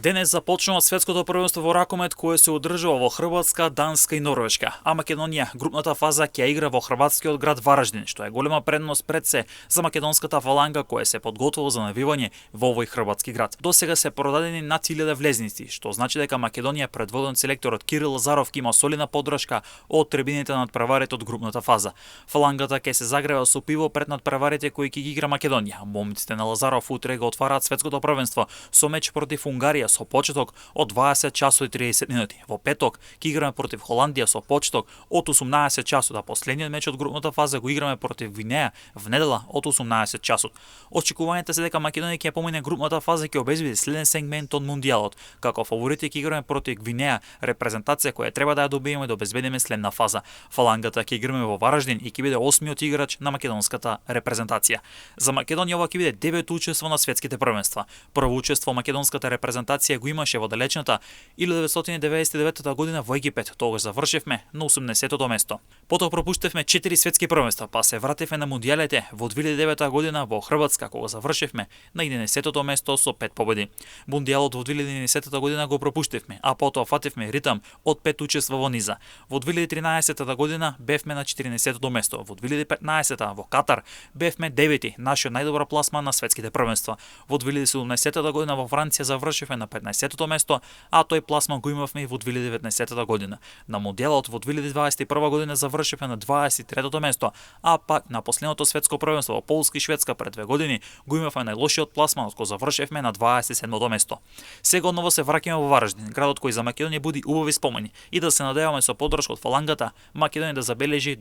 Денес започнува светското првенство во ракомет кое се одржува во Хрватска, Данска и Норвешка, а Македонија групната фаза ќе игра во хрватскиот град Вараждин, што е голема предност пред се за македонската фаланга која се подготвува за навивање во овој хрватски град. Досега се продадени над 1000 влезници, што значи дека Македонија предводен селекторот Кирил Лазаров ќе има солидна поддршка од трибините на надпреварите од групната фаза. Фалангата ќе се загрева со пиво пред надпреварите кои ќе ги игра Македонија. Момците на Лазаров утре го отвараат светското првенство со меч против Унгарија со почеток од 20 часот и 30 минути. Во петок ќе играме против Холандија со почеток од 18 часот, а последниот меч од групната фаза го играме против Гвинеја в недела од 18 часот. Очекувањата се дека Македонија ќе помине групната фаза и ќе обезбеди следен сегмент од мундијалот. Како фаворити ќе играме против Гвинеја, репрезентација која треба да ја добиеме да обезбедиме следна фаза. Фалангата ќе играме во Вараждин и ќе биде 8-миот играч на македонската репрезентација. За Македонија ова ќе биде 9 учество на светските првенства. Прво учество македонската репрезентација го имаше во далечната 1999 година во Египет. Тогаш завршивме на 80-тото место. Потоа пропуштивме 4 светски првенства, па се вративме на мундијалите во 2009 година во Хрватска, кога завршивме на 11-тото место со 5 победи. Мундијалот во 2011 година го пропуштивме, а потоа фативме ритам од 5 учества во низа. Во 2013 година бевме на 14-тото место. Во 2015 во Катар бевме 9-ти, нашиот најдобар пласман на светските првенства. Во 2017 година во Франција завршивме на 15-тото место, а тој пласман го имавме и во 2019 година. На мундијалот во 2021 година завршивме на 23-тото место, а пак на последното светско првенство во Полска и Шведска пред 2 години го имавме најлошиот пласман, од кој завршивме на 27-то место. Сега одново се враќаме во Вараждин, градот кој за Македонија буди убави спомени, и да се надеваме со поддршка од фалангата Македонија да забележи